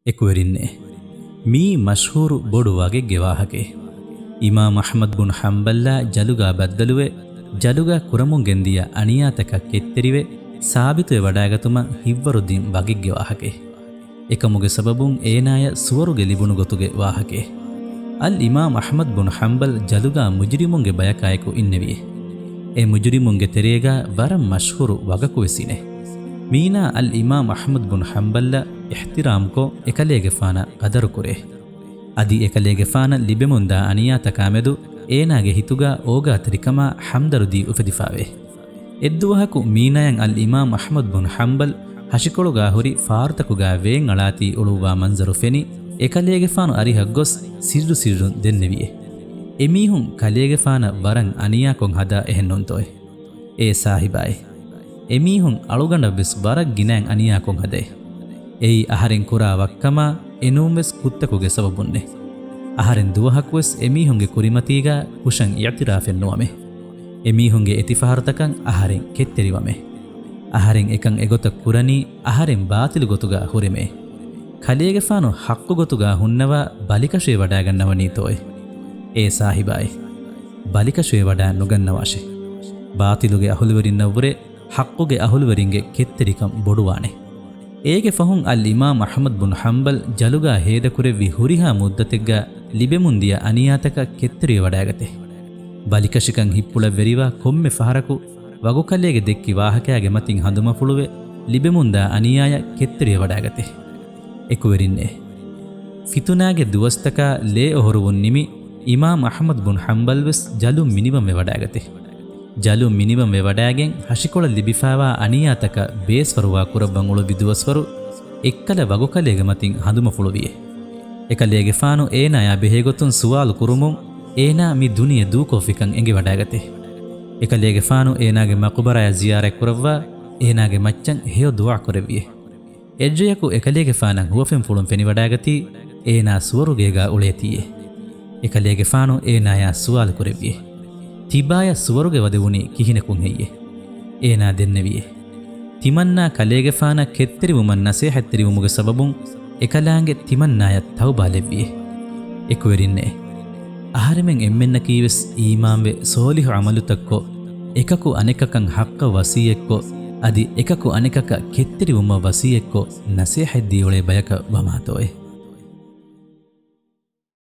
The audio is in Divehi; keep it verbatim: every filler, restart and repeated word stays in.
އެކުވެރިންނޭ، މިއީ މަޝްހޫރު ބޮޑު ވަގެއްގެ ވާހަކައެއް. އިމާމް އަޙްމަދު ބުން ޙަންބަލްއާ ޖަލުގާ ބައްދަލުވެ، ޖަލުގާ ކުރަމުން ގެންދިޔަ އަނިޔާތަކަށް ކެތްތެރިވެ، ސާބިތުވެ ވަޑާގަތުމަށް ހިތްވަރުދިން ވަގެއްގެ ވާހަކައެއް. އެކަމުގެ ސަބަބުން އޭނާޔަށް ސުވަރުގެ ލިބުނު ގޮތުގެ ވާހަކައެއް. އަލް އިމާމް އަޙްމަދު ބުން ޙަންބަލް ޖަލުގާ މުޖްރިމުންގެ ބަޔަކާއެކު އިންނެވިއޭ. އެ މުޖްރިމުންގެ ތެރޭގާ ވަރަށް މަޝްހޫރު ވަގަކުވެސް އިނޭ. މީނާ އަލް އިމާމް އަޙްމަދު ބުން ޙަންބަލްއަށް އިޙްތިރާމްކޮށް، އެކަލޭގެފާނަށް ޤަދަރުކުރޭ. އަދި އެކަލޭގެފާނަށް ލިބެމުންދާ އަނިޔާތަކާމެދު އޭނާގެ ހިތުގާ އޯގާތެރިކަމާ ހަމްދަރުދީ އުފެދިފާވޭ. އެއްދުވަހަކު މީނާޔަށް އަލް އިމާމް އަޙްމަދު ބުން ޙަންބަލް ހަށިކޮޅުގާ ހުރި ފާރުތަކުގާ ވޭން އަޅާތީ އުޅުއްވާ މަންޒަރު ފެނި، އެކަލޭގެފާނު އަރިހަށް ގޮސް ސިއްރު ސިއްރުން ދެންނެވިއޭ. އެމީހުން ކަލޭގެފާނަށް ވަރަށް އަނިޔާކޮށް ހަދާ އެހެންނޫންތޯއޭ؟ އޭ ސާހިބާއޭ! އެމީހުން އަޅުގަނޑަށްވެސް ވަރަށް ގިނައިން އަނިޔާކޮށް ހަދައޭ. އެއީ އަހަރެން ކުރާ ވައްކަމާ އެނޫންވެސް ކުށްތަކުގެ ސަބަބުންނޭ. އަހަރެން ދުވަހަކުވެސް އެމީހުންގެ ކުރިމަތީގާ ކުށަށް އިޢުތިރާފެއް ނުވަމޭ. އެމީހުންގެ އެތިފަހަރުތަކަށް އަހަރެން ކެތްތެރިވަމޭ. އަހަރެން އެކަން އެގޮތަށް ކުރަނީ އަހަރެން ބާޠިލު ގޮތުގާ ހުރެމޭ. ކަލޭގެފާނު ޙައްޤު ގޮތުގާ ހުންނަވާ ބަލިކަށުވެވަޑާގަންނަވަނީތޯއޭ؟ އޭ ސާހިބާއޭ! ބަލިކަށުވެވަޑާ ނުގަންނަވާށޭ. ބާޠިލުގެ އަހުލުވެރިންނަށްވުރެ ޙައްޤުގެ އަހުލުވެރިންގެ ކެތްތެރިކަން ބޮޑުވާނެ. އޭގެ ފަހުން އަލް އިމާމް އަޙްމަދު ބުން ޙަންބަލް ޖަލުގާ ހޭދަކުރެއްވި ހުރިހާ މުއްދަތެއްގާ ލިބެމުންދިޔަ އަނިޔާތަކަށް ކެތްތެރިވެވަޑާގަތޭ. ބަލިކަށިކަން ހިއްޕުޅަށްވެރިވާ ކޮންމެ ފަހަރަކު ވަގުކަލޭގެ ދެއްކި ވާހަކައިގެ މަތިން ހަނދުމަފުޅުވެ، ލިބެމުންދާ އަނިޔާޔަށް ކެތްތެރިވެވަޑާގަތޭ. އެކުވެރިންނޭ! ފިތުނާގެ ދުވަސްތަކާ ލޭ އޮހޮރުވުން ނިމި، އިމާމް އަޙްމަދު ބުން ޙަންބަލް ވެސް ޖަލުން މިނިވަންވެ ވަޑާގަތޭ. ޖަލުން މިނިވަންވެ ވަޑާގެން ހަށިކޮޅަށް ލިބިފާވާ އަނިޔާތަކަށް ބޭސްފަރުވާ ކުރައްވަން އުޅުއްވި ދުވަސްވަރު އެއްކަލަ ވަގުކަލޭގެ މަތިން ހަނދުމަފުޅުވިއޭ. އެކަލޭގެފާނު އޭނާޔާ ބެހޭގޮތުން ސުވާލު ކުރުމުން އޭނާ މި ދުނިޔެ ދޫކޮށްފިކަން އެނގިވަޑާގަތޭ. އެކަލޭގެފާނު އޭނާގެ މަޤުބަރާޔަށް ޒިޔާރަތްކުރައްވާ އޭނާގެ މައްޗަށް ހެޔޮ ދުޢާ ކުރެއްވިއޭ. އެއްރެޔަކު އެކަލޭގެފާނަށް ހުވަފެންފުޅުން ފެނިވަޑާގަތީ އޭނާ ސުވަރުގޭގާ އުޅޭތީއޭ. އެކަލޭގެފާނު އޭނާޔާ ސުވާލު ކުރެއްވިއޭ. ތިބާޔަށް ސުވަރުގެ ވަދެވުނީ ކިހިނަކުން ހެއްޔޭ؟ އޭނާ ދެންނެވިއޭ. ތިމަންނާ ކަލޭގެފާނަށް ކެތްތެރިވުމަށް ނަސޭހަތްތެރިވުމުގެ ސަބަބުން އެކަލާނގެ ތިމަންނާޔަށް ތައުބާ ލެއްވިއޭ. އެކުވެރިންނޭ! އަހަރެމެން އެންމެންނަކީވެސް އީމާންވެ ޞޯލިޙު ޢަމަލުތައްކޮށް، އެކަކު އަނެކަކަށް ޙައްޤަށް ވަޞިއްޔަތްކޮށް، އަދި އެކަކު އަނެކަކަށް ކެތްތެރިވުމަށް ވަޞިއްޔަތްކޮށް، ނަސޭހަތްދީ އުޅޭ ބަޔަކަށް ވަމާތޯއޭ؟